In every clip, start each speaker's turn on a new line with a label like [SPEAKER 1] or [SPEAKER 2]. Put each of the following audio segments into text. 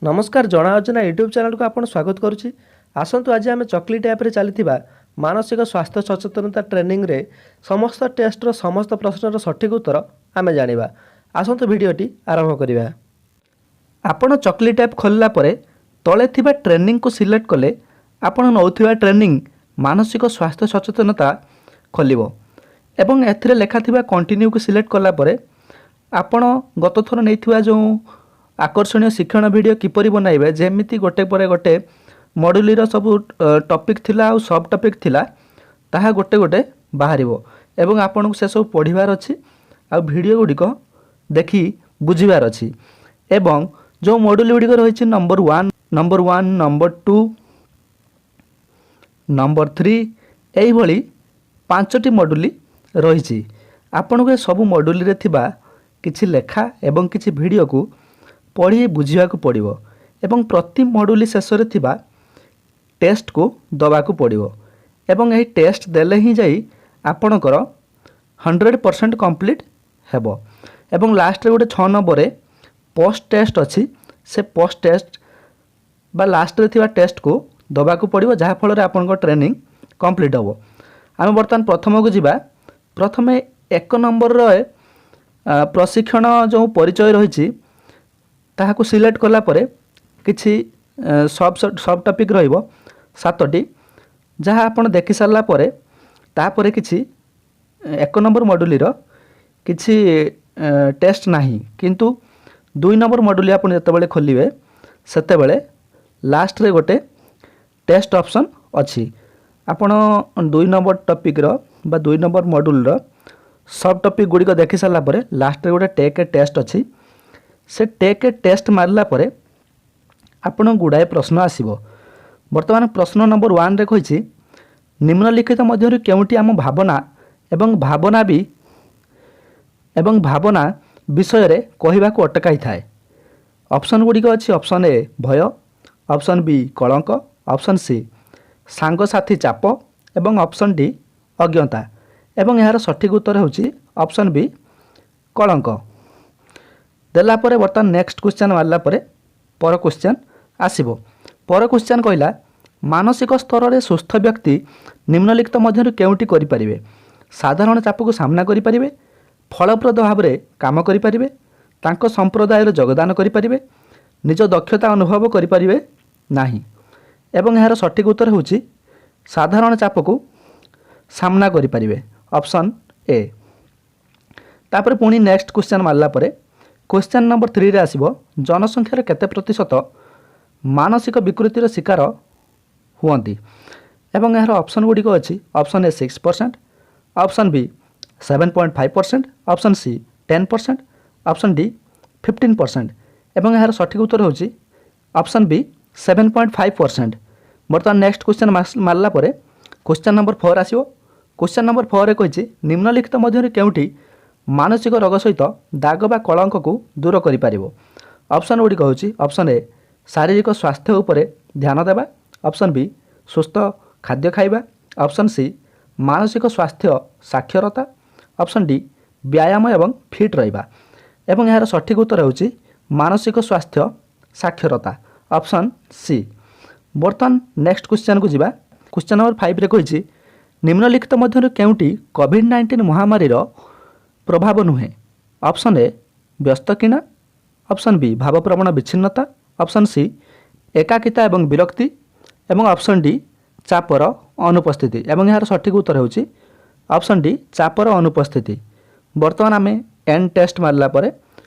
[SPEAKER 1] ନମସ୍କାର, ଜଣା ଅଜଣା ୟୁଟ୍ୟୁବ୍ ଚ୍ୟାନେଲକୁ ଆପଣ ସ୍ୱାଗତ କରୁଛି। ଆସନ୍ତୁ, ଆଜି ଆମେ ଚକୋଲେଟ୍ ଆପ୍ରେ ଚାଲିଥିବା ମାନସିକ ସ୍ୱାସ୍ଥ୍ୟ ସଚେତନତା ଟ୍ରେନିଂରେ ସମସ୍ତ ଟେଷ୍ଟର ସମସ୍ତ ପ୍ରଶ୍ନର ସଠିକ୍ ଉତ୍ତର ଆମେ ଜାଣିବା। ଆସନ୍ତୁ, ଭିଡ଼ିଓଟି ଆରମ୍ଭ କରିବା। ଆପଣ ଚକୋଲେଟ୍ ଆପ୍ ଖୋଲିଲା ପରେ ତଳେ ଥିବା ଟ୍ରେନିଂକୁ ସିଲେକ୍ଟ କଲେ ଆପଣ ନେଉଥିବା ଟ୍ରେନିଂ ମାନସିକ ସ୍ୱାସ୍ଥ୍ୟ ସଚେତନତା ଖୋଲିବ ଏବଂ ଏଥିରେ ଲେଖାଥିବା କଣ୍ଟିନ୍ୟୁକୁ ସିଲେକ୍ଟ କଲା ପରେ ଆପଣ ଗତ ଥର ନେଇଥିବା ଯେଉଁ ଆକର୍ଷଣୀୟ ଶିକ୍ଷଣ ଭିଡ଼ିଓ କିପରି ବନାଇବେ, ଯେମିତି ଗୋଟେ ପରେ ଗୋଟେ ମଡ୍ୟୁଲର ସବୁ ଟପିକ୍ ଥିଲା ଆଉ ସବ୍ ଟପିକ୍ ଥିଲା, ତାହା ଗୋଟେ ଗୋଟେ ବାହାରିବ ଏବଂ ଆପଣଙ୍କୁ ସେସବୁ ପଢ଼ିବାର ଅଛି ଆଉ ଭିଡ଼ିଓ ଗୁଡ଼ିକ ଦେଖି ବୁଝିବାର ଅଛି। ଏବଂ ଯେଉଁ ମଡ୍ୟୁଲ ଗୁଡ଼ିକ ରହିଛି, number 1, number 1, number 2, number 3, ଏଇଭଳି ପାଞ୍ଚଟି ମଡ୍ୟୁଲ ରହିଛି। ଆପଣଙ୍କୁ ଏ ସବୁ ମଡ୍ୟୁଲରେ ଥିବା କିଛି ଲେଖା ଏବଂ କିଛି ଭିଡ଼ିଓକୁ ପଢ଼ି ବୁଝିବାକୁ ପଡ଼ିବ ଏବଂ ପ୍ରତି ମଡ୍ୟୁଲ ଶେଷରେ ଥିବା ଟେଷ୍ଟକୁ ଦେବାକୁ ପଡ଼ିବ ଏବଂ ଏହି ଟେଷ୍ଟ ଦେଲେ ହିଁ ଯାଇ ଆପଣଙ୍କର 100% କମ୍ପ୍ଲିଟ୍ ହେବ। ଏବଂ ଲାଷ୍ଟରେ ଗୋଟେ 6 ନମ୍ବରରେ ପୋଷ୍ଟ ଟେଷ୍ଟ ଅଛି। ସେ ପୋଷ୍ଟ ଟେଷ୍ଟ ବା ଲାଷ୍ଟରେ ଥିବା ଟେଷ୍ଟକୁ ଦେବାକୁ ପଡ଼ିବ, ଯାହାଫଳରେ ଆପଣଙ୍କ ଟ୍ରେନିଂ କମ୍ପ୍ଲିଟ୍ ହେବ। ଆମେ ବର୍ତ୍ତମାନ ପ୍ରଥମକୁ ଯିବା। ପ୍ରଥମେ 1 ନମ୍ବରର ପ୍ରଶିକ୍ଷଣ ଯେଉଁ ପରିଚୟ ରହିଛି, ତାହାକୁ ସିଲେକ୍ଟ କଲା ପରେ କିଛି ସବ୍ ସବ୍ ଟପିକ୍ ରହିବ ସାତଟି, ଯାହା ଆପଣ ଦେଖି ସାରିଲା ପରେ ତାପରେ କିଛି 1 ନମ୍ବର ମଡ୍ୟୁଲର କିଛି ଟେଷ୍ଟ ନାହିଁ। କିନ୍ତୁ 2 ନମ୍ବର ମଡ୍ୟୁଲ ଆପଣ ଯେତେବେଳେ ଖୋଲିବେ, ସେତେବେଳେ ଲାଷ୍ଟରେ ଗୋଟେ ଟେଷ୍ଟ ଅପସନ୍ ଅଛି। ଆପଣ 2 ନମ୍ବର ଟପିକ୍ର ବା 2 ନମ୍ବର ମଡ୍ୟୁଲର ସବ୍ ଟପିକ୍ ଗୁଡ଼ିକ ଦେଖି ସାରିଲା ପରେ ଲାଷ୍ଟରେ ଗୋଟେ ଟେକ୍ ଏ ଟେଷ୍ଟ ଅଛି। ସେ ଟେକ୍ ଏ ଟେଷ୍ଟ ମାରିଲା ପରେ ଆପଣ ଗୁଡ଼ାଏ ପ୍ରଶ୍ନ ଆସିବ। ବର୍ତ୍ତମାନ ପ୍ରଶ୍ନ ନମ୍ବର 1ରେ କହିଛି, ନିମ୍ନଲିଖିତ ମଧ୍ୟରୁ କେଉଁଟି ଆମ ଭାବନା ଏବଂ ଭାବନା ବିଷୟରେ କହିବାକୁ ଅଟକାଇଥାଏ? ଅପସନ୍ ଗୁଡ଼ିକ ଅଛି, ଅପସନ୍ ଏ ଭୟ, ଅପସନ୍ ବି କଳଙ୍କ, ଅପସନ୍ ସି ସାଙ୍ଗସାଥି ଚାପ ଏବଂ ଅପସନ୍ ଡି ଅଜ୍ଞତା। ଏବଂ ଏହାର ସଠିକ୍ ଉତ୍ତର ହେଉଛି ଅପସନ୍ ବି କଳଙ୍କ। ଦେଲା ପରେ ବର୍ତ୍ତମାନ ନେକ୍ସଟ କ୍ୱେଶ୍ଚନ୍ ମାରିଲା ପରେ ପର କ୍ୱେଶ୍ଚନ୍ ଆସିବ। ପର କ୍ୱେଶ୍ଚନ୍ କହିଲା, ମାନସିକ ସ୍ତରରେ ସୁସ୍ଥ ବ୍ୟକ୍ତି ନିମ୍ନଲିଖିତ ମଧ୍ୟରୁ କେଉଁଟି କରିପାରିବେ? ସାଧାରଣ ଚାପକୁ ସାମ୍ନା କରିପାରିବେ, ଫଳପ୍ରଦ ଭାବରେ କାମ କରିପାରିବେ, ତାଙ୍କ ସମ୍ପ୍ରଦାୟରେ ଯୋଗଦାନ କରିପାରିବେ, ନିଜ ଦକ୍ଷତା ଅନୁଭବ କରିପାରିବେ ନାହିଁ। ଏବଂ ଏହାର ସଠିକ୍ ଉତ୍ତର ହେଉଛି ସାଧାରଣ ଚାପକୁ ସାମ୍ନା କରିପାରିବେ, ଅପସନ୍ ଏ। ତାପରେ ପୁଣି ନେକ୍ସଟ କ୍ୱେଶ୍ଚନ୍ ମାରିଲା ପରେ କ୍ୱେଶ୍ଚନ୍ ନମ୍ବର 3ରେ ଆସିବ, ଜନସଂଖ୍ୟାର କେତେ ପ୍ରତିଶତ ମାନସିକ ବିକୃତିର ଶିକାର ହୁଅନ୍ତି? ଏବଂ ଏହାର ଅପସନ୍ ଗୁଡ଼ିକ ଅଛି, option A 6%, option B 7.5%, option C 10%, option D 15%। ଏବଂ ଏହାର ସଠିକ୍ ଉତ୍ତର ହେଉଛି ଅପସନ୍ ବି 7.5%। ବର୍ତ୍ତମାନ ନେକ୍ସଟ କ୍ୱେଶ୍ଚନ୍ ମାରିଲା ପରେ କ୍ୱେଶ୍ଚନ୍ ନମ୍ବର 4 ଆସିବ। କ୍ୱେଶ୍ଚନ୍ ନମ୍ବର 4ରେ କହିଛି, ନିମ୍ନଲିଖିତ ମଧ୍ୟରୁ କେଉଁଟି ମାନସିକ ରୋଗ ସହିତ ଦାଗ ବା କଳଙ୍କକୁ ଦୂର କରିପାରିବ? ଅପସନ୍ ଗୁଡ଼ିକ ହେଉଛି, ଅପସନ୍ ଏ ଶାରୀରିକ ସ୍ୱାସ୍ଥ୍ୟ ଉପରେ ଧ୍ୟାନ ଦେବା, ଅପସନ୍ ବି ସୁସ୍ଥ ଖାଦ୍ୟ ଖାଇବା, ଅପସନ୍ ସି ମାନସିକ ସ୍ୱାସ୍ଥ୍ୟ ସାକ୍ଷରତା, ଅପସନ୍ ଡି ବ୍ୟାୟାମ ଏବଂ ଫିଟ୍ ରହିବା। ଏବଂ ଏହାର ସଠିକ୍ ଉତ୍ତର ହେଉଛି ମାନସିକ ସ୍ୱାସ୍ଥ୍ୟ ସାକ୍ଷରତା, ଅପସନ୍ ସି। ବର୍ତ୍ତମାନ ନେକ୍ସଟ କ୍ୱେଶ୍ଚନ୍କୁ ଯିବା। କ୍ୱେଶ୍ଚନ୍ ନମ୍ବର 5ରେ କହିଛି, ନିମ୍ନଲିଖିତ ମଧ୍ୟରୁ କେଉଁଟି କୋଭିଡ଼-19 ମହାମାରୀର ପ୍ରଭାବ ନୁହେଁ? ଅପସନ୍ ଏ ବ୍ୟସ୍ତ କିଣା, ଅପସନ୍ ବି ଭାବପ୍ରବଣ ବିଚ୍ଛିନ୍ନତା, ଅପସନ୍ ସି ଏକାକିତା ଏବଂ ବିରକ୍ତି ଏବଂ ଅପସନ୍ ଡି ଚାପର ଅନୁପସ୍ଥିତି। ଏବଂ ଏହାର ସଠିକ୍ ଉତ୍ତର ହେଉଛି ଅପସନ୍ ଡି ଚାପର ଅନୁପସ୍ଥିତି। ବର୍ତ୍ତମାନ ଆମେ ଏଣ୍ଡ ଟେଷ୍ଟ ମାରିଲା ପରେ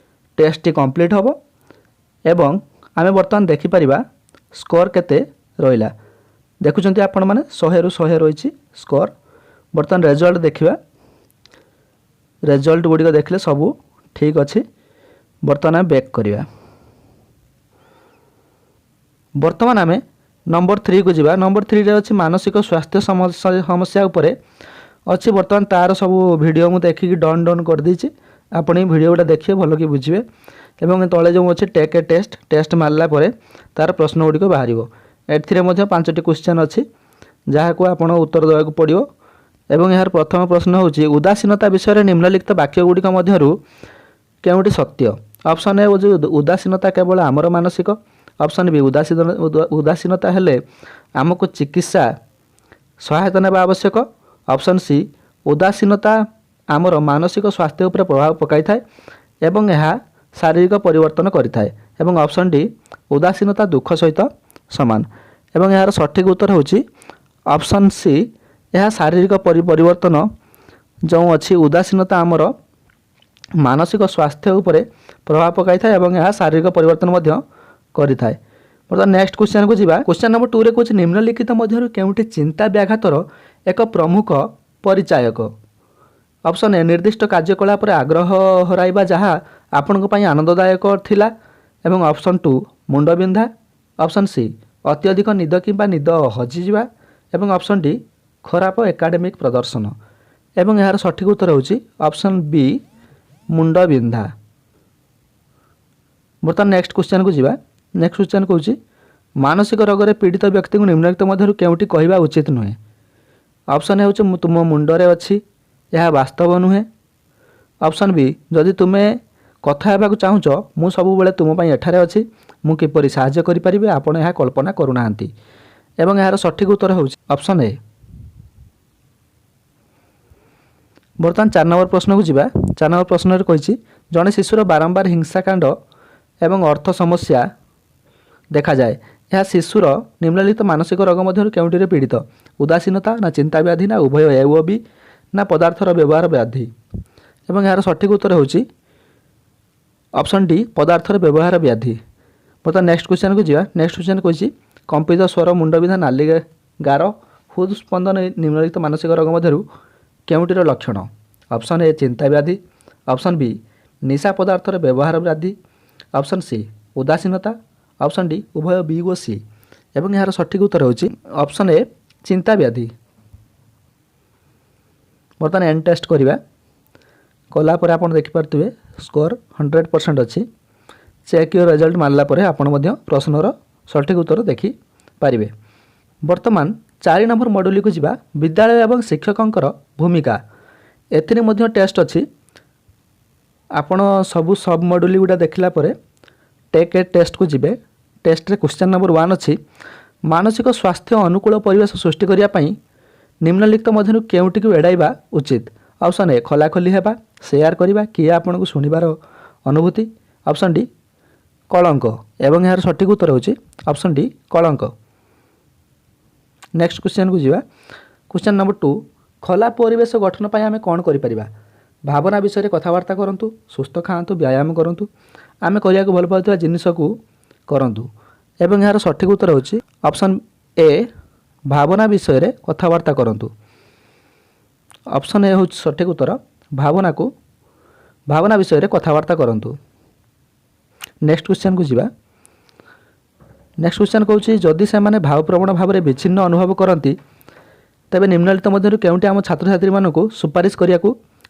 [SPEAKER 1] ଟେଷ୍ଟଟି କମ୍ପ୍ଲିଟ୍ ହେବ ଏବଂ ଆମେ ବର୍ତ୍ତମାନ ଦେଖିପାରିବା ସ୍କୋର କେତେ ରହିଲା। ଦେଖୁଛନ୍ତି ଆପଣମାନେ, 100ରୁ 100 ରହିଛି ସ୍କୋର। ବର୍ତ୍ତମାନ ରେଜଲ୍ଟ ଦେଖିବା। ରେଜଲ୍ଟ ଗୁଡ଼ିକ ଦେଖିଲେ ସବୁ ଠିକ୍ ଅଛି। ବର୍ତ୍ତମାନ ଆମେ ବ୍ୟାକ୍ କରିବା। ବର୍ତ୍ତମାନ ଆମେ ନମ୍ବର 3କୁ ଯିବା। ନମ୍ବର 3ରେ ଅଛି ମାନସିକ ସ୍ୱାସ୍ଥ୍ୟ ସମସ୍ୟା ଉପରେ ଅଛି। ବର୍ତ୍ତମାନ ତା'ର ସବୁ ଭିଡ଼ିଓ ମୁଁ ଦେଖିକି ଡନ୍ ଡନ୍ କରିଦେଇଛି। ଆପଣ ଏଇ ଭିଡ଼ିଓ ଗୁଡ଼ା ଦେଖିବେ, ଭଲକି ବୁଝିବେ। ଏବଂ ତଳେ ଯେଉଁ ଅଛି ଟେକ୍ ଏ ଟେଷ୍ଟ, ଟେଷ୍ଟ ମାରିଲା ପରେ ତା'ର ପ୍ରଶ୍ନ ଗୁଡ଼ିକ ବାହାରିବ। ଏଥିରେ ମଧ୍ୟ ପାଞ୍ଚଟି କ୍ୱେଶ୍ଚନ୍ ଅଛି, ଯାହାକୁ ଆପଣ ଉତ୍ତର ଦେବାକୁ ପଡ଼ିବ। ଏବଂ ଏହାର ପ୍ରଥମ ପ୍ରଶ୍ନ ହେଉଛି, ଉଦାସୀନତା ବିଷୟରେ ନିମ୍ନଲିଖିତ ବାକ୍ୟ ଗୁଡ଼ିକ ମଧ୍ୟରୁ କେଉଁଟି ସତ୍ୟ? ଅପସନ୍ ଏ ହେଉଛି ଉଦାସୀନତା କେବଳ ଆମର ମାନସିକ, ଅପସନ୍ ବି ଉଦାସୀନତା ହେଲେ ଆମକୁ ଚିକିତ୍ସା ସହାୟତା ନେବା ଆବଶ୍ୟକ। ଅପସନ୍ ସି ଉଦାସୀନତା ଆମର ମାନସିକ ସ୍ୱାସ୍ଥ୍ୟ ଉପରେ ପ୍ରଭାବ ପକାଇଥାଏ ଏବଂ ଏହା ଶାରୀରିକ ପରିବର୍ତ୍ତନ କରିଥାଏ। ଏବଂ ଅପସନ୍ ଡି ଉଦାସୀନତା ଦୁଃଖ ସହିତ ସମାନ। ଏବଂ ଏହାର ସଠିକ୍ ଉତ୍ତର ହେଉଛି ଅପସନ୍ ସି ଏହା ଶାରୀରିକ ପରିବର୍ତ୍ତନ ଯେଉଁ ଅଛି, ଉଦାସୀନତା ଆମର ମାନସିକ ସ୍ୱାସ୍ଥ୍ୟ ଉପରେ ପ୍ରଭାବ ପକାଇଥାଏ ଏବଂ ଏହା ଶାରୀରିକ ପରିବର୍ତ୍ତନ ମଧ୍ୟ କରିଥାଏ। ବର୍ତ୍ତମାନ ନେକ୍ସଟ କ୍ୱେଶ୍ଚନକୁ ଯିବା। କ୍ୱେଶ୍ଚନ ନମ୍ବର 2ରେ କହୁଛି, ନିମ୍ନଲିଖିତ ମଧ୍ୟରୁ କେଉଁଟି ଚିନ୍ତା ବ୍ୟାଘାତର ଏକ ପ୍ରମୁଖ ପରିଚାୟକ? ଅପସନ୍ ଏ ନିର୍ଦ୍ଦିଷ୍ଟ କାର୍ଯ୍ୟକଳାପରେ ଆଗ୍ରହ ହରାଇବା ଯାହା ଆପଣଙ୍କ ପାଇଁ ଆନନ୍ଦଦାୟକ ଥିଲା, ଏବଂ ଅପସନ୍ 2 ମୁଣ୍ଡବିନ୍ଧା, ଅପସନ୍ ସି ଅତ୍ୟଧିକ ନିଦ କିମ୍ବା ନିଦ ହଜିଯିବା, ଏବଂ ଅପସନ୍ ଡି ଖରାପ ଏକାଡେମିକ୍ ପ୍ରଦର୍ଶନ। ଏବଂ ଏହାର ସଠିକ୍ ଉତ୍ତର ହେଉଛି ଅପସନ୍ ବି ମୁଣ୍ଡବିନ୍ଧା। ବର୍ତ୍ତମାନ ନେକ୍ସଟ କ୍ୱେଶ୍ଚନକୁ ଯିବା। ନେକ୍ସଟ କ୍ୱେଶ୍ଚନ କହୁଛି, ମାନସିକ ରୋଗରେ ପୀଡ଼ିତ ବ୍ୟକ୍ତିଙ୍କୁ ନିମ୍ନଲିଖିତ ମଧ୍ୟରୁ କେଉଁଟି କହିବା ଉଚିତ ନୁହେଁ? ଅପସନ୍ ହେଉଛି ମୁଁ ତୁମ ମୁଣ୍ଡରେ ଅଛି, ଏହା ବାସ୍ତବ ନୁହେଁ। ଅପସନ୍ ବି ଯଦି ତୁମେ କଥା ହେବାକୁ ଚାହୁଁଛ, ମୁଁ ସବୁବେଳେ ତୁମ ପାଇଁ ଏଠାରେ ଅଛି। ମୁଁ କିପରି ସାହାଯ୍ୟ କରିପାରିବି, ଆପଣ ଏହା କଳ୍ପନା କରୁନାହାନ୍ତି। ଏବଂ ଏହାର ସଠିକ୍ ଉତ୍ତର ହେଉଛି ଅପସନ୍ ଏ। ବର୍ତ୍ତମାନ 4 ନମ୍ବର ପ୍ରଶ୍ନକୁ ଯିବା। 4 ନମ୍ବର ପ୍ରଶ୍ନରେ କହିଛି, ଜଣେ ଶିଶୁର ବାରମ୍ବାର ହିଂସାକାଣ୍ଡ ଏବଂ ଅର୍ଥ ସମସ୍ୟା ଦେଖାଯାଏ, ଏହା ଶିଶୁର ନିମ୍ନଲିଖିତ ମାନସିକ ରୋଗ ମଧ୍ୟରୁ କେଉଁଟିରେ ପୀଡ଼ିତ? ଉଦାସୀନତା ନା ଚିନ୍ତାବ୍ୟାଧି ନା ଉଭୟ ଏ ଓ ବି ନା ପଦାର୍ଥର ବ୍ୟବହାର ବ୍ୟାଧି? ଏବଂ ଏହାର ସଠିକ୍ ଉତ୍ତର ହେଉଛି ଅପସନ୍ ଡି ପଦାର୍ଥର ବ୍ୟବହାର ବ୍ୟାଧି। ବର୍ତ୍ତମାନ ନେକ୍ସଟ କ୍ୱେଶ୍ଚନକୁ ଯିବା। ନେକ୍ସଟ କ୍ୱେଶ୍ଚନ କହିଛି, କମ୍ପିତ ସ୍ୱର, ମୁଣ୍ଡବିନ୍ଧା, ନାଲି ଗାର, ହୃଦସ୍ପନ୍ଦନ ନିମ୍ନଲିଖିତ ମାନସିକ ରୋଗ ମଧ୍ୟରୁ କେଉଁଟିର ଲକ୍ଷଣ? ଅପସନ୍ ଏ ଚିନ୍ତାବ୍ୟାଧି, ଅପସନ୍ ବି ନିଶା ପଦାର୍ଥର ବ୍ୟବହାର ବ୍ୟାଧି, ଅପସନ୍ ସି ଉଦାସୀନତା, ଅପସନ୍ ଡି ଉଭୟ ବି ଓ ସି। ଏବଂ ଏହାର ସଠିକ୍ ଉତ୍ତର ହେଉଛି ଅପସନ୍ ଏ ଚିନ୍ତାବ୍ୟାଧି। ବର୍ତ୍ତମାନ ଏଣ୍ଡ ଟେଷ୍ଟ କରିବା। କଲା ପରେ ଆପଣ ଦେଖିପାରୁଥିବେ ସ୍କୋର 100% ଅଛି। ଚେକ୍ your result ମାରିଲା ପରେ ଆପଣ ମଧ୍ୟ ପ୍ରଶ୍ନର ସଠିକ୍ ଉତ୍ତର ଦେଖିପାରିବେ। ବର୍ତ୍ତମାନ 4 ନମ୍ବର ମଡ୍ୟୁଲକୁ ଯିବା, ବିଦ୍ୟାଳୟ ଏବଂ ଶିକ୍ଷକଙ୍କର ଭୂମିକା। ଏଥିରେ ମଧ୍ୟ ଟେଷ୍ଟ ଅଛି। ଆପଣ ସବୁ ସବ୍ ମଡ୍ୟୁଲ ଗୁଡ଼ା ଦେଖିଲା ପରେ ଟେକ୍ ଏ ଟେଷ୍ଟକୁ ଯିବେ। ଟେଷ୍ଟରେ କ୍ୱେଶ୍ଚନ୍ ନମ୍ବର 1 ଅଛି, ମାନସିକ ସ୍ୱାସ୍ଥ୍ୟ ଅନୁକୂଳ ପରିବେଶ ସୃଷ୍ଟି କରିବା ପାଇଁ ନିମ୍ନଲିଖିତ ମଧ୍ୟରୁ କେଉଁଟିକୁ ଏଡ଼ାଇବା ଉଚିତ? ଅପସନ୍ ଏ ଖୋଲାଖୋଲି ହେବା, ସେୟାର କରିବା, କିଏ ଆପଣଙ୍କୁ ଶୁଣିବାର ଅନୁଭୂତି, ଅପସନ୍ ଡି କଳଙ୍କ। ଏବଂ ଏହାର ସଠିକ୍ ଉତ୍ତର ହେଉଛି ଅପସନ୍ ଡି କଳଙ୍କ। ନେକ୍ସଟ କ୍ୱେଶ୍ଚନକୁ ଯିବା। କ୍ୱେଶ୍ଚନ୍ ନମ୍ବର 2, ଖୋଲା ପରିବେଶ ଗଠନ ପାଇଁ ଆମେ କ'ଣ କରିପାରିବା? ଭାବନା ବିଷୟରେ କଥାବାର୍ତ୍ତା କରନ୍ତୁ, ସୁସ୍ଥ ଖାଆନ୍ତୁ, ବ୍ୟାୟାମ କରନ୍ତୁ, ଆମେ କରିବାକୁ ଭଲ ପାଉଥିବା ଜିନିଷକୁ କରନ୍ତୁ। ଏବଂ ଏହାର ସଠିକ୍ ଉତ୍ତର ହେଉଛି ଅପସନ୍ ଏ ଭାବନା ବିଷୟରେ କଥାବାର୍ତ୍ତା କରନ୍ତୁ। ଅପସନ୍ ଏ ହେଉଛି ସଠିକ୍ ଉତ୍ତର, ଭାବନା ବିଷୟରେ କଥାବାର୍ତ୍ତା କରନ୍ତୁ। ନେକ୍ସଟ କ୍ୱେଶ୍ଚନକୁ ଯିବା। ନେକ୍ସଟ କ୍ୱେଶ୍ଚନ କହୁଛି, ଯଦି ସେମାନେ ଭାବପ୍ରବଣ ଭାବରେ ବିଚ୍ଛିନ୍ନ ଅନୁଭବ କରନ୍ତି, ତେବେ ନିମ୍ନଲିଖିତ ମଧ୍ୟରୁ କେଉଁଟି ଆମ ଛାତ୍ରଛାତ୍ରୀମାନଙ୍କୁ ସୁପାରିଶ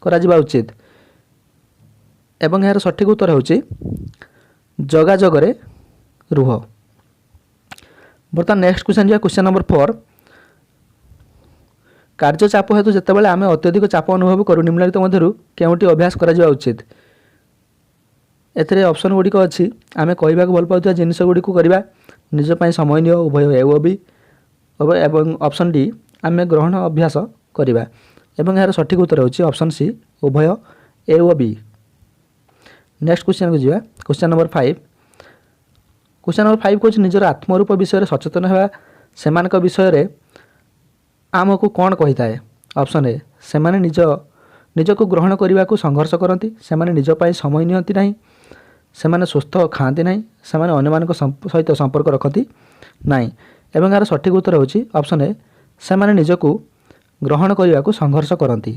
[SPEAKER 1] କରାଯିବା ଉଚିତ? ଏବଂ ଏହାର ସଠିକ୍ ଉତ୍ତର ହେଉଛି ଯୋଗାଯୋଗରେ ରୁହ। ବର୍ତ୍ତମାନ ନେକ୍ସଟ କ୍ୱେଶ୍ଚନ ଯିବା। କ୍ୱେଶ୍ଚନ ନମ୍ବର 4, କାର୍ଯ୍ୟ ଚାପ ହେତୁ ଯେତେବେଳେ ଆମେ ଅତ୍ୟଧିକ ଚାପ ଅନୁଭବ କରୁ, ନିମ୍ନଲିଖିତ ମଧ୍ୟରୁ କେଉଁଟି ଅଭ୍ୟାସ କରାଯିବା ଉଚିତ? ଏଥିରେ ଅପସନ୍ ଗୁଡ଼ିକ ଅଛି, ଆମେ କହିବାକୁ ଭଲ ପାଉଥିବା ଜିନିଷ ଗୁଡ଼ିକୁ କରିବା, ନିଜ ପାଇଁ ସମୟ ନିଅ, ଉଭୟ ଏ ଓ ବି, ଏବଂ ଅପସନ୍ ଡି ଆମେ ଗ୍ରହଣ ଅଭ୍ୟାସ କରିବା। ଏବଂ ଏହାର ସଠିକ୍ ଉତ୍ତର ହେଉଛି ଅପସନ୍ ସି ଉଭୟ ଏ ଓ ବି। ନେକ୍ସଟ କ୍ୱେଶ୍ଚନକୁ ଯିବା। କ୍ୱେଶ୍ଚନ ନମ୍ବର 5, କ୍ୱେଶ୍ଚନ ନମ୍ବର 5 କହୁଛି, ନିଜର ଆତ୍ମରୂପ ବିଷୟରେ ସଚେତନ ହେବା ସେମାନଙ୍କ ବିଷୟରେ ଆମକୁ କ'ଣ କହିଥାଏ? ଅପସନ୍ ଏ ସେମାନେ ନିଜକୁ ଗ୍ରହଣ କରିବାକୁ ସଂଘର୍ଷ କରନ୍ତି, ସେମାନେ ନିଜ ପାଇଁ ସମୟ ନିଅନ୍ତି ନାହିଁ, ସେମାନେ ସୁସ୍ଥ ଖାଆନ୍ତି ନାହିଁ, ସେମାନେ ଅନ୍ୟମାନଙ୍କ ସହିତ ସମ୍ପର୍କ ରଖନ୍ତି ନାହିଁ। ଏବଂ ଏହାର ସଠିକ୍ ଉତ୍ତର ହେଉଛି ଅପସନ୍ ଏ ସେମାନେ ନିଜକୁ ଗ୍ରହଣ କରିବାକୁ ସଂଘର୍ଷ କରନ୍ତି।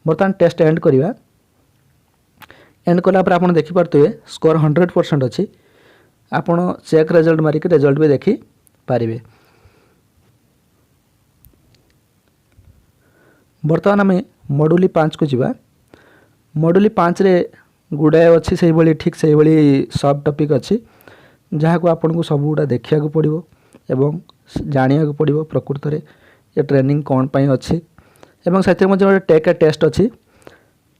[SPEAKER 1] ବର୍ତ୍ତମାନ ଟେଷ୍ଟ ଏଣ୍ଡ କରିବା। ଏଣ୍ଡ କଲା ପରେ ଆପଣ ଦେଖିପାରୁଥିବେ ସ୍କୋର 100% ଅଛି। ଆପଣ ଚେକ୍ ରେଜଲ୍ଟ ମାରିକି ରେଜଲ୍ଟ ବି ଦେଖିପାରିବେ। ବର୍ତ୍ତମାନ ଆମେ ମଡ୍ୟୁଲ 5କୁ ଯିବା। ମଡ୍ୟୁଲ 5ରେ ଗୁଡ଼ାଏ ଅଛି, ସେଇଭଳି ଠିକ୍ ସେଇଭଳି ସବ୍ ଟପିକ୍ ଅଛି, ଯାହାକୁ ଆପଣଙ୍କୁ ସବୁଗୁଡ଼ା ଦେଖିବାକୁ ପଡ଼ିବ ଏବଂ ଜାଣିବାକୁ ପଡ଼ିବ ପ୍ରକୃତରେ ଏ ଟ୍ରେନିଂ କ'ଣ ପାଇଁ ଅଛି। ଏବଂ ସେଥିରେ ମଧ୍ୟ ଗୋଟେ ଟେକ୍ ଏ ଟେଷ୍ଟ ଅଛି।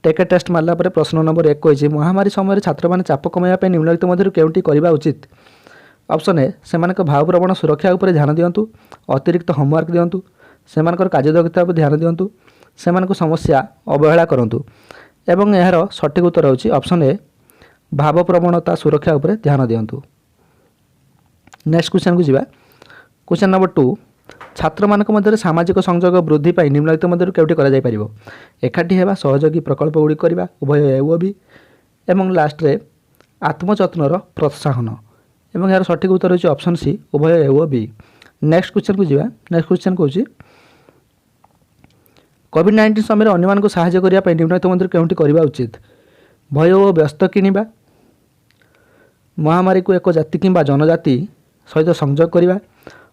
[SPEAKER 1] ଟେକ୍ ଟେଷ୍ଟ ମାରିଲା ପରେ ପ୍ରଶ୍ନ ନମ୍ବର 1 କହିଛି, ମହାମାରୀ ସମୟରେ ଛାତ୍ରମାନେ ଚାପ କମାଇବା ପାଇଁ ନିମ୍ନଲିଖିତ ମଧ୍ୟରୁ କେଉଁଟି କରିବା ଉଚିତ? ଅପସନ୍ ଏ, ସେମାନଙ୍କ ଭାବପ୍ରବଣ ସୁରକ୍ଷା ଉପରେ ଧ୍ୟାନ ଦିଅନ୍ତୁ, ଅତିରିକ୍ତ ହୋମୱାର୍କ ଦିଅନ୍ତୁ, ସେମାନଙ୍କର କାର୍ଯ୍ୟଦକ୍ଷତା ଉପରେ ଧ୍ୟାନ ଦିଅନ୍ତୁ, ସେମାନଙ୍କୁ ସମସ୍ୟା ଅବହେଳା କରନ୍ତୁ। ଏବଂ ଏହାର ସଠିକ୍ ଉତ୍ତର ହେଉଛି ଅପସନ୍ ଏ, ଭାବପ୍ରବଣତା ସୁରକ୍ଷା ଉପରେ ଧ୍ୟାନ ଦିଅନ୍ତୁ। ନେକ୍ସଟ କ୍ୱେଶ୍ଚନକୁ ଯିବା। କ୍ୱେଶ୍ଚନ ନମ୍ବର 2, ଛାତ୍ରମାନଙ୍କ ମଧ୍ୟରେ ସାମାଜିକ ସଂଯୋଗ ବୃଦ୍ଧି ପାଇଁ ନିମ୍ନଲିଖିତ ମଧ୍ୟରୁ କେଉଁଟି କରାଯାଇପାରିବ? ଏକାଠି ହେବା, ସହଯୋଗୀ ପ୍ରକଳ୍ପ ଗୁଡ଼ିକ କରିବା, ଉଭୟ ଏ ଓ ବି, ଏବଂ ଲାଷ୍ଟରେ ଆତ୍ମଯତ୍ନର ପ୍ରୋତ୍ସାହନ। ଏବଂ ଏହାର ସଠିକ୍ ଉତ୍ତର ହେଉଛି ଅପସନ୍ ସି, ଉଭୟ ଏ ଓ ବି। ନେକ୍ସଟ କ୍ୱେଶ୍ଚନକୁ ଯିବା। ନେକ୍ସଟ କ୍ୱେଶ୍ଚନ କହୁଛି, କୋଭିଡ଼-19 ସମୟରେ ଅନ୍ୟମାନଙ୍କୁ ସାହାଯ୍ୟ କରିବା ପାଇଁ ନିମ୍ନଲିଖିତ ମଧ୍ୟରୁ କେଉଁଟି କରିବା ଉଚିତ? ଭୟ ଓ ବ୍ୟସ୍ତ କିଣିବା, ମହାମାରୀକୁ ଏକ ଜାତି କିମ୍ବା ଜନଜାତି ସହିତ ସଂଯୋଗ କରିବା,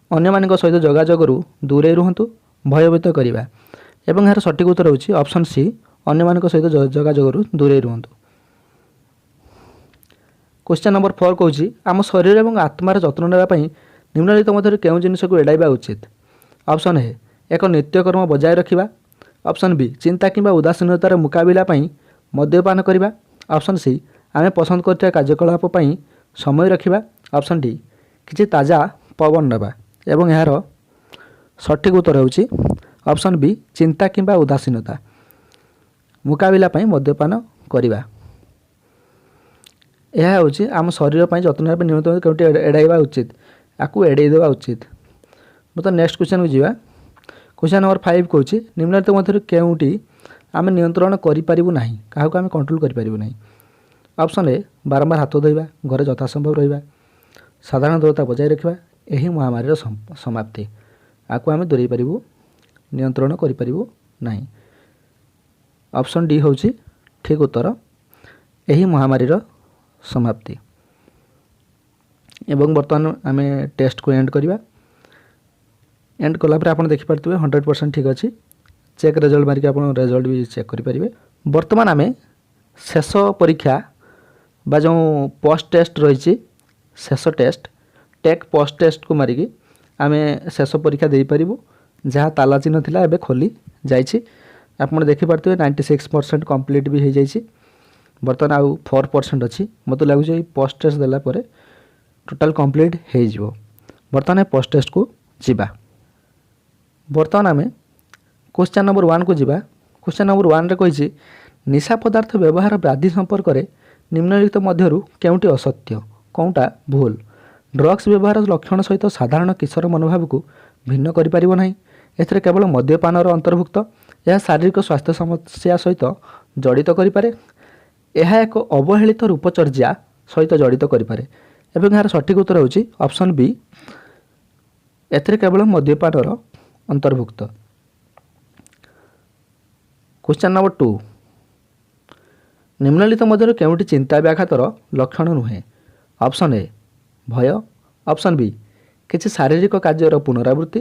[SPEAKER 1] ଅନ୍ୟମାନଙ୍କ ସହିତ ଯୋଗାଯୋଗରୁ ଦୂରେଇ ରୁହନ୍ତୁ, ଭୟଭୀତ କରିବା। ଏବଂ ଏହାର ସଠିକ୍ ଉତ୍ତର ହେଉଛି ଅପସନ୍ ସି, ଅନ୍ୟମାନଙ୍କ ସହିତ ଯୋଗାଯୋଗରୁ ଦୂରେଇ ରୁହନ୍ତୁ। କ୍ୱେଶ୍ଚନ୍ ନମ୍ବର 4 କହୁଛି, ଆମ ଶରୀର ଏବଂ ଆତ୍ମାର ଯତ୍ନ ନେବା ପାଇଁ ନିମ୍ନଲିଖିତ ମଧ୍ୟରୁ କେଉଁ ଜିନିଷକୁ ଏଡ଼ାଇବା ଉଚିତ? ଅପସନ୍ ଏ, ଏକ ନିତ୍ୟକର୍ମ ବଜାୟ ରଖିବା। ଅପସନ୍ ବି, ଚିନ୍ତା କିମ୍ବା ଉଦାସୀନତାର ମୁକାବିଲା ପାଇଁ ମଦ୍ୟପାନ କରିବା। ଅପସନ୍ ସି, ଆମେ ପସନ୍ଦ କରୁଥିବା କାର୍ଯ୍ୟକଳାପ ପାଇଁ ସମୟ ରଖିବା। ଅପସନ୍ ଡି, କିଛି ତାଜା ପବନ ନେବା। ଏବଂ ଏହାର ସଠିକ୍ ଉତ୍ତର ହେଉଛି ଅପସନ୍ ବି, ଚିନ୍ତା କିମ୍ବା ଉଦାସୀନତା ମୁକାବିଲା ପାଇଁ ମଦ୍ୟପାନ କରିବା। ଏହା ହେଉଛି ଆମ ଶରୀର ପାଇଁ ଯତ୍ନ ନେବା ପାଇଁ ନିୟମିତ କେଉଁଠି ଏଡ଼ାଇବା ଉଚିତ, ଆକୁ ଏଡ଼େଇ ଦେବା ଉଚିତ। ବର୍ତ୍ତମାନ ନେକ୍ସଟ କ୍ୱେଶ୍ଚନକୁ ଯିବା। କ୍ୱେଶ୍ଚନ ନମ୍ବର 5 କହୁଛି, ନିମ୍ନଲିଖିତ ମଧ୍ୟରୁ କେଉଁଟି ଆମେ ନିୟନ୍ତ୍ରଣ କରିପାରିବୁ ନାହିଁ? କାହାକୁ ଆମେ କଣ୍ଟ୍ରୋଲ କରିପାରିବୁ ନାହିଁ? ଅପସନ୍ ଏ, ବାରମ୍ବାର ହାତ ଧୋଇବା, ଘରେ ଯଥାସମ୍ଭବ ରହିବା, ସାଧାରଣ ଦୂରତା ବଜାୟ ରଖିବା, ଏହି ମହାମାରୀର ସମାପ୍ତି। ଆକୁ ଆମେ ଦୂରେଇ ପାରିବୁ, ନିୟନ୍ତ୍ରଣ କରିପାରିବୁ ନାହିଁ। ଅପସନ୍ ଡି ହେଉଛି ଠିକ୍ ଉତ୍ତର, ଏହି ମହାମାରୀର ସମାପ୍ତି। ଏବଂ ବର୍ତ୍ତମାନ ଆମେ ଟେଷ୍ଟକୁ ଏଣ୍ଡ କରିବା। ଏଣ୍ଡ କଲା ପରେ ଆପଣ ଦେଖିପାରୁଥିବେ 100% ଠିକ୍ ଅଛି। ଚେକ୍ ରେଜଲ୍ଟ ମାରିକି ଆପଣ ରେଜଲ୍ଟ ବି ଚେକ୍ କରିପାରିବେ। ବର୍ତ୍ତମାନ ଆମେ ଶେଷ ପରୀକ୍ଷା ବା ଯେଉଁ ପୋଷ୍ଟ ଟେଷ୍ଟ ରହିଛି, ଶେଷ ଟେଷ୍ଟ ଟେକ୍ ପୋଷ୍ଟ ଟେଷ୍ଟକୁ ମାରିକି ଆମେ ଶେଷ ପରୀକ୍ଷା ଦେଇପାରିବୁ। ଯାହା ତାଲା ଚିହ୍ନ ଥିଲା ଏବେ ଖୋଲି ଯାଇଛି। ଆପଣ ଦେଖିପାରୁଥିବେ 96% କମ୍ପ୍ଲିଟ୍ ବି ହେଇଯାଇଛି। ବର୍ତ୍ତମାନ ଆଉ 4% ଅଛି। ମୋତେ ଲାଗୁଛି ଏଇ ପୋଷ୍ଟ ଟେଷ୍ଟ ଦେଲା ପରେ ଟୋଟାଲ୍ କମ୍ପ୍ଲିଟ୍ ହେଇଯିବ। ବର୍ତ୍ତମାନ ପୋଷ୍ଟ ଟେଷ୍ଟକୁ ଯିବା। ବର୍ତ୍ତମାନ ଆମେ କ୍ୱେଶ୍ଚନ୍ ନମ୍ବର 1କୁ ଯିବା। କ୍ୱେଶ୍ଚନ୍ ନମ୍ବର 1ରେ କହିଛି, ନିଶା ପଦାର୍ଥ ବ୍ୟବହାର ବ୍ୟାଧି ସମ୍ପର୍କରେ ନିମ୍ନଲିଖିତ ମଧ୍ୟରୁ କେଉଁଟି ଅସତ୍ୟ? କେଉଁଟା ଭୁଲ? ଡ୍ରଗ୍ସ ବ୍ୟବହାର ଲକ୍ଷଣ ସହିତ ସାଧାରଣ କିଶୋର ମନୋଭାବକୁ ଭିନ୍ନ କରିପାରିବ ନାହିଁ। ଏଥିରେ କେବଳ ମଦ୍ୟପାନର ଅନ୍ତର୍ଭୁକ୍ତ। ଏହା ଶାରୀରିକ ସ୍ୱାସ୍ଥ୍ୟ ସମସ୍ୟା ସହିତ ଜଡ଼ିତ କରିପାରେ। ଏହା ଏକ ଅବହେଳିତ ରୂପଚର୍ଯ୍ୟା ସହିତ ଜଡ଼ିତ କରିପାରେ। ଏବଂ ଏହାର ସଠିକ୍ ଉତ୍ତର ହେଉଛି ଅପସନ୍ ବି, ଏଥିରେ କେବଳ ମଦ୍ୟପାନର ଅନ୍ତର୍ଭୁକ୍ତ। କ୍ୱେଶ୍ଚନ୍ ନମ୍ବର 2, ନିମ୍ନଲିଖିତ ମଧ୍ୟରୁ କେଉଁଟି ଚିନ୍ତା ବ୍ୟାଘାତର ଲକ୍ଷଣ ନୁହେଁ? ଅପସନ୍ ଏ, ଭୟ। ଅପସନ୍ ବି, କିଛି ଶାରୀରିକ କାର୍ଯ୍ୟର ପୁନରାବୃତ୍ତି।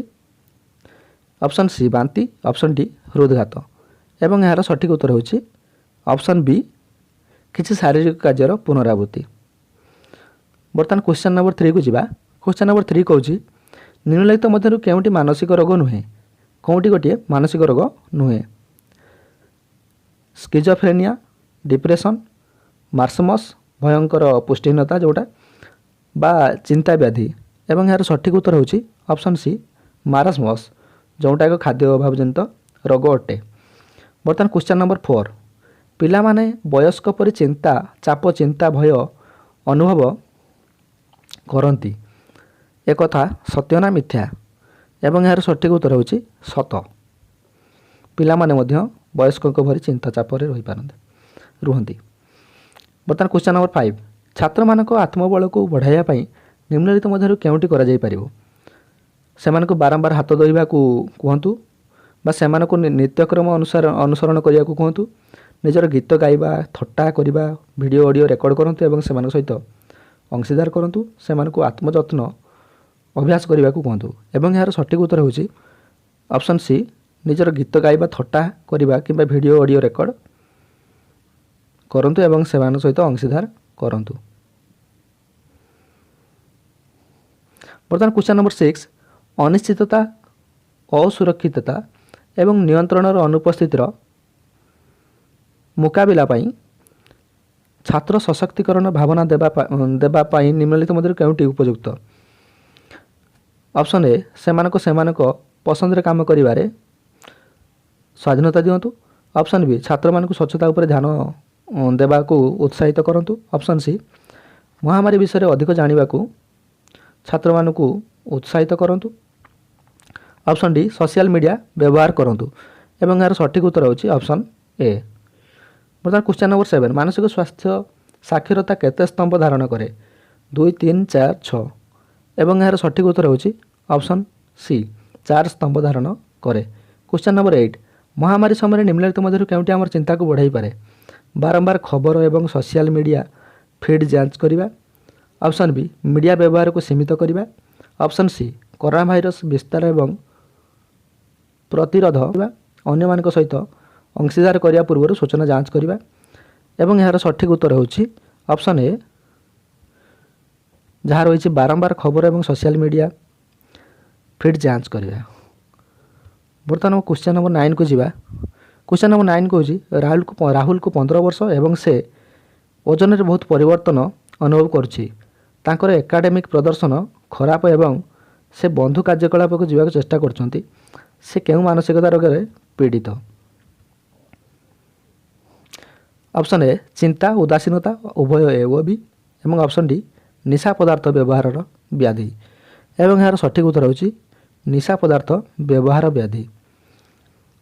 [SPEAKER 1] ଅପସନ୍ ସି, ବାନ୍ତି। ଅପସନ୍ ଡି, ହୃଦଘାତ। ଏବଂ ଏହାର ସଠିକ୍ ଉତ୍ତର ହେଉଛି ଅପସନ୍ ବି, କିଛି ଶାରୀରିକ କାର୍ଯ୍ୟର ପୁନରାବୃତ୍ତି। ବର୍ତ୍ତମାନ କ୍ୱେଶ୍ଚନ୍ ନମ୍ବର 3କୁ ଯିବା। କ୍ୱେଶ୍ଚନ୍ ନମ୍ବର 3 କହୁଛି, ନିମ୍ନଲିଖିତ ମଧ୍ୟରୁ କେଉଁଟି ମାନସିକ ରୋଗ ନୁହେଁ? କେଉଁଟି ଗୋଟିଏ ମାନସିକ ରୋଗ ନୁହେଁ? ସ୍କିଜୋଫ୍ରେନିଆ, ଡିପ୍ରେସନ୍, ମାରାସ୍ମସ୍, ଭୟଙ୍କର ପୁଷ୍ଟିହୀନତା ଯେଉଁଟା, ବା ଚିନ୍ତା ବ୍ୟାଧି। ଏବଂ ଏହାର ସଠିକ୍ ଉତ୍ତର ହେଉଛି ଅପସନ୍ ସି, ମାରାସ୍ମସ୍, ଯେଉଁଟା ଏକ ଖାଦ୍ୟ ଅଭାବଜନିତ ରୋଗ ଅଟେ। ବର୍ତ୍ତମାନ କ୍ୱେଶ୍ଚନ୍ ନମ୍ବର 4, ପିଲାମାନେ ବୟସ୍କ ପରି ଚିନ୍ତା, ଚାପ, ଚିନ୍ତା, ଭୟ ଅନୁଭବ କରନ୍ତି, ଏକଥା ସତ୍ୟ ନା ମିଥ୍ୟା? ଏବଂ ଏହାର ସଠିକ୍ ଉତ୍ତର ହେଉଛି ସତ। ପିଲାମାନେ ମଧ୍ୟ ବୟସ୍କଙ୍କ ଭଳି ଚିନ୍ତା ଚାପରେ ରୁହନ୍ତି। ବର୍ତ୍ତମାନ କ୍ୱେଶ୍ଚନ୍ ନମ୍ବର 5, ଛାତ୍ରମାନଙ୍କ ଆତ୍ମବଳକୁ ବଢ଼ାଇବା ପାଇଁ ନିମ୍ନଲିଖିତ ମଧ୍ୟରୁ କେଉଁଟି କରାଯାଇପାରିବ? ସେମାନଙ୍କୁ ବାରମ୍ବାର ହାତ ଧୋଇବାକୁ କୁହନ୍ତୁ, ବା ସେମାନଙ୍କୁ ନିତ୍ୟକ୍ରମ ଅନୁସାର ଅନୁସରଣ କରିବାକୁ କୁହନ୍ତୁ, ନିଜର ଗୀତ ଗାଇବା, ଥଟ୍ଟା କରିବା, ଭିଡ଼ିଓ ଅଡ଼ିଓ ରେକର୍ଡ଼ କରନ୍ତୁ ଏବଂ ସେମାନଙ୍କ ସହିତ ଅଂଶୀଦାର କରନ୍ତୁ, ସେମାନଙ୍କୁ ଆତ୍ମଯତ୍ନ ଅଭ୍ୟାସ କରିବାକୁ କୁହନ୍ତୁ। ଏବଂ ଏହାର ସଠିକ୍ ଉତ୍ତର ହେଉଛି ଅପସନ୍ ସି, ନିଜର ଗୀତ ଗାଇବା, ଥଟ୍ଟା କରିବା କିମ୍ବା ଭିଡ଼ିଓ ଅଡ଼ିଓ ରେକର୍ଡ଼ କରନ୍ତୁ ଏବଂ ସେମାନଙ୍କ ସହିତ ଅଂଶୀଦାର କରନ୍ତୁ। ବର୍ତ୍ତମାନ କ୍ୱେଶ୍ଚନ୍ ନମ୍ବର 6, ଅନିଶ୍ଚିତତା, ଅସୁରକ୍ଷିତତା ଏବଂ ନିୟନ୍ତ୍ରଣର ଅନୁପସ୍ଥିତିର ମୁକାବିଲା ପାଇଁ ଛାତ୍ର ସଶକ୍ତିକରଣ ଭାବନା ଦେବା ପାଇଁ ନିମ୍ନଲିଖିତ ମଧ୍ୟରୁ କେଉଁଟି ଉପଯୁକ୍ତ? ଅପସନ୍ ଏ, ସେମାନଙ୍କୁ ସେମାନଙ୍କ ପସନ୍ଦରେ କାମ କରିବାରେ ସ୍ୱାଧୀନତା ଦିଅନ୍ତୁ। ଅପସନ୍ ବି, ଛାତ୍ରମାନଙ୍କୁ ସ୍ୱଚ୍ଛତା ଉପରେ ଧ୍ୟାନ ଦେବାକୁ ଉତ୍ସାହିତ କରନ୍ତୁ। ଅପସନ୍ ସି, ମହାମାରୀ ବିଷୟରେ ଅଧିକ ଜାଣିବାକୁ ଛାତ୍ରମାନଙ୍କୁ ଉତ୍ସାହିତ କରନ୍ତୁ। ଅପସନ୍ ଡି, ସୋସିଆଲ ମିଡ଼ିଆ ବ୍ୟବହାର କରନ୍ତୁ। ଏବଂ ଏହାର ସଠିକ୍ ଉତ୍ତର ହେଉଛି ଅପସନ୍ ଏ। ବର୍ତ୍ତମାନ କ୍ୱେଶ୍ଚନ୍ ନମ୍ବର 7, ମାନସିକ ସ୍ୱାସ୍ଥ୍ୟ ସାକ୍ଷରତା କେତେ ସ୍ତମ୍ଭ ଧାରଣ କରେ? 2, 3, 4, 6। ଏବଂ ଏହାର ସଠିକ୍ ଉତ୍ତର ହେଉଛି ଅପସନ୍ ସି, 4 ସ୍ତମ୍ଭ ଧାରଣ କରେ। କ୍ୱେଶ୍ଚନ୍ ନମ୍ବର 8, ମହାମାରୀ ସମୟରେ ନିମ୍ନଲିଖିତ ମଧ୍ୟରୁ କେଉଁଟି ଆମର ଚିନ୍ତାକୁ ବଢ଼ାଇପାରେ? ବାରମ୍ବାର ଖବର ଏବଂ ସୋସିଆଲ ମିଡ଼ିଆ ଫିଡ୍ ଯାଞ୍ଚ କରିବା। ଅପସନ୍ ବି, ମିଡ଼ିଆ ବ୍ୟବହାରକୁ ସୀମିତ କରିବା। ଅପସନ୍ ସି, କରୋନା ଭାଇରସ୍ ବିସ୍ତାର ଏବଂ ପ୍ରତିରୋଧ ଅନ୍ୟମାନଙ୍କ ସହିତ ଅଂଶୀଦାର କରିବା ପୂର୍ବରୁ ସୂଚନା ଯାଞ୍ଚ କରିବା। ଏବଂ ଏହାର ସଠିକ୍ ଉତ୍ତର ହେଉଛି ଅପସନ୍ ଏ, ଯାହା ରହିଛି ବାରମ୍ବାର ଖବର ଏବଂ ସୋସିଆଲ ମିଡ଼ିଆ ଫିଡ୍ ଯାଞ୍ଚ କରିବା। ବର୍ତ୍ତମାନ ଆମ କ୍ୱେଶ୍ଚନ୍ ନମ୍ବର 9କୁ ଯିବା। କ୍ୱେଶ୍ଚନ୍ ନମ୍ବର 9 କହୁଛି ରାହୁଲକୁ 15 ବର୍ଷ ଏବଂ ସେ ଓଜନରେ ବହୁତ ପରିବର୍ତ୍ତନ ଅନୁଭବ କରୁଛି। ତାଙ୍କର ଏକାଡେମିକ୍ ପ୍ରଦର୍ଶନ ଖରାପ ଏବଂ ସେ ବନ୍ଧୁ କାର୍ଯ୍ୟକଳାପକୁ ଯିବାକୁ ଚେଷ୍ଟା କରୁଛନ୍ତି। ସେ କେଉଁ ମାନସିକତା ରୋଗରେ ପୀଡ଼ିତ? ଅପସନ୍ ଏ, ଚିନ୍ତା, ଉଦାସୀନତା, ଉଭୟ ଏ ଓ ବି। ଏବଂ ଅପସନ୍ ଡି, ନିଶା ପଦାର୍ଥ ବ୍ୟବହାରର ବ୍ୟାଧି। ଏବଂ ଏହାର ସଠିକ୍ ଉତ୍ତର ହେଉଛି ନିଶା ପଦାର୍ଥ ବ୍ୟବହାର ବ୍ୟାଧି।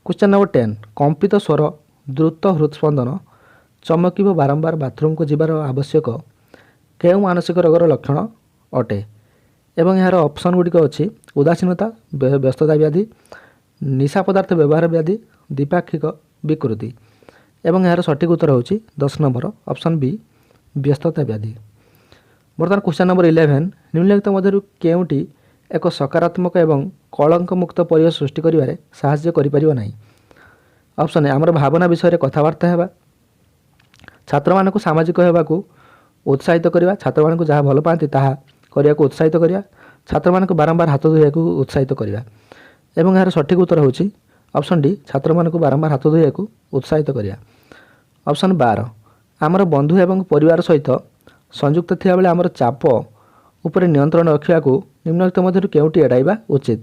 [SPEAKER 1] କ୍ୱେଶ୍ଚନ୍ ନମ୍ବର 10, କମ୍ପିତ ସ୍ୱର, ଦ୍ରୁତ ହୃଦସ୍ପନ୍ଦନ, ଚମକିବ, ବାରମ୍ବାର ବାଥରୁମ୍କୁ ଯିବାର ଆବଶ୍ୟକ କେଉଁ ମାନସିକ ରୋଗର ଲକ୍ଷଣ ଅଟେ? ଏବଂ ଏହାର ଅପସନ୍ ଗୁଡ଼ିକ ଅଛି ଉଦାସୀନତା, ବ୍ୟସ୍ତତା ବ୍ୟାଧି, ନିଶା ପଦାର୍ଥ ବ୍ୟବହାର ବ୍ୟାଧି, ଦ୍ୱିପାକ୍ଷିକ ବିକୃତି। ଏବଂ ଏହାର ସଠିକ୍ ଉତ୍ତର ହେଉଛି 10 ନମ୍ବର ଅପସନ୍ ବି, ବ୍ୟସ୍ତତା ବ୍ୟାଧି। ବର୍ତ୍ତମାନ କ୍ୱେଶ୍ଚନ୍ ନମ୍ବର 11, ନିମ୍ନଲିଖିତ ମଧ୍ୟରୁ କେଉଁଟି ଏକ ସକାରାତ୍ମକ ଏବଂ କଳଙ୍କମୁକ୍ତ ପରିବେଶ ସୃଷ୍ଟି କରିବାରେ ସାହାଯ୍ୟ କରିପାରିବ ନାହିଁ? ଅପସନ୍ ଏ, ଆମର ଭାବନା ବିଷୟରେ କଥାବାର୍ତ୍ତା ହେବା, ଛାତ୍ରମାନଙ୍କୁ ସାମାଜିକ ହେବାକୁ ଉତ୍ସାହିତ କରିବା, ଛାତ୍ରମାନଙ୍କୁ ଯାହା ଭଲ ପାଆନ୍ତି ତାହା କରିବାକୁ ଉତ୍ସାହିତ କରିବା, ଛାତ୍ରମାନଙ୍କୁ ବାରମ୍ବାର ହାତ ଧୋଇବାକୁ ଉତ୍ସାହିତ କରିବା। ଏବଂ ଏହାର ସଠିକ୍ ଉତ୍ତର ହେଉଛି ଅପସନ୍ ଡି, ଛାତ୍ରମାନଙ୍କୁ ବାରମ୍ବାର ହାତ ଧୋଇବାକୁ ଉତ୍ସାହିତ କରିବା। ଅପସନ୍ 12, ଆମର ବନ୍ଧୁ ଏବଂ ପରିବାର ସହିତ ସଂଯୁକ୍ତ ଥିବାବେଳେ ଆମର ଚାପ ଉପରେ ନିୟନ୍ତ୍ରଣ ରଖିବାକୁ ନିମ୍ନଲିଖିତ ମଧ୍ୟରୁ କେଉଁଟି ଏଡ଼ାଇବା ଉଚିତ?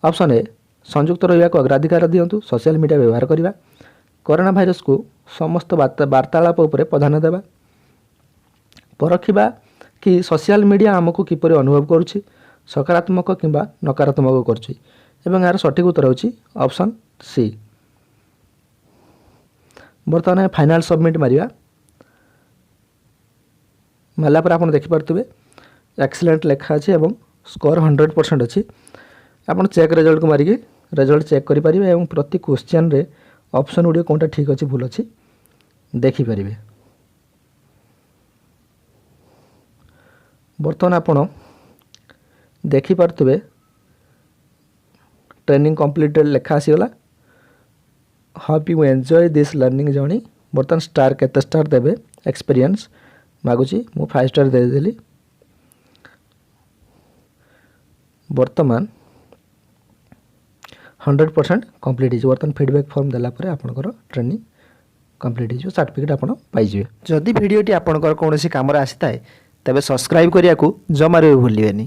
[SPEAKER 1] ଅପସନ୍ ଏ, ସଂଯୁକ୍ତ ରହିବାକୁ ଅଗ୍ରାଧିକାର ଦିଅନ୍ତୁ, ସୋସିଆଲ ମିଡ଼ିଆ ବ୍ୟବହାର କରିବା, କରୋନା ଭାଇରସକୁ ସମସ୍ତ ବାର୍ତ୍ତାଳାପ ଉପରେ ପ୍ରାଧାନ୍ୟ ଦେବା, ପରଖିବା କି ସୋସିଆଲ ମିଡ଼ିଆ ଆମକୁ କିପରି ଅନୁଭବ କରୁଛି, ସକାରାତ୍ମକ କିମ୍ବା ନକାରାତ୍ମକ କରୁଛି। ଏବଂ ଏହାର ସଠିକ୍ ଉତ୍ତର ହେଉଛି ଅପସନ୍ ସି। ବର୍ତ୍ତମାନ ଆମେ ଫାଇନାଲ୍ ସବମିଟ୍ ମାରିବା। ମାରିଲା ପରେ ଆପଣ ଦେଖିପାରୁଥିବେ ଏକ୍ସଲେଣ୍ଟ ଲେଖା ଅଛି ଏବଂ ସ୍କୋର 100% ଅଛି। ଆପଣ ଚେକ୍ ରେଜଲ୍ଟକୁ ମାରିକି ରେଜଲ୍ଟ ଚେକ୍ କରିପାରିବେ ଏବଂ ପ୍ରତି କ୍ୱେଶ୍ଚନ୍ରେ ଅପସନ୍ ଗୁଡ଼ିକ କେଉଁଟା ଠିକ୍ ଅଛି ଭୁଲ ଅଛି ଦେଖିପାରିବେ। ବର୍ତ୍ତମାନ ଆପଣ ଦେଖିପାରୁଥିବେ ଟ୍ରେନିଂ କମ୍ପ୍ଲିଟେଡ଼ ଲେଖା ଆସିଗଲା। Hope you enjoy this learning journey. ବର୍ତ୍ତମାନ ଷ୍ଟାର୍ କେତେ ଷ୍ଟାର୍ ଦେବେ ଏକ୍ସପିରିଏନ୍ସ ମାଗୁଛି, ମୁଁ 5 ଷ୍ଟାର୍ ଦେଇଦେଲି। ବର୍ତ୍ତମାନ 100% କମ୍ପ୍ଲିଟ୍ ହେଇଯିବ। ବର୍ତ୍ତମାନ ଫିଡ଼ବ୍ୟାକ୍ ଫର୍ମ ଦେଲା ପରେ ଆପଣଙ୍କର ଟ୍ରେନିଂ କମ୍ପ୍ଲିଟ୍ ହେଇଯିବ, ସାର୍ଟିଫିକେଟ୍ ଆପଣ ପାଇଯିବେ।
[SPEAKER 2] ଯଦି ଭିଡ଼ିଓଟି ଆପଣଙ୍କର କୌଣସି କାମରେ ଆସିଥାଏ ତେବେ ସବସ୍କ୍ରାଇବ୍ କରିବାକୁ ଜମାରୁ ବି ଭୁଲିବେନି।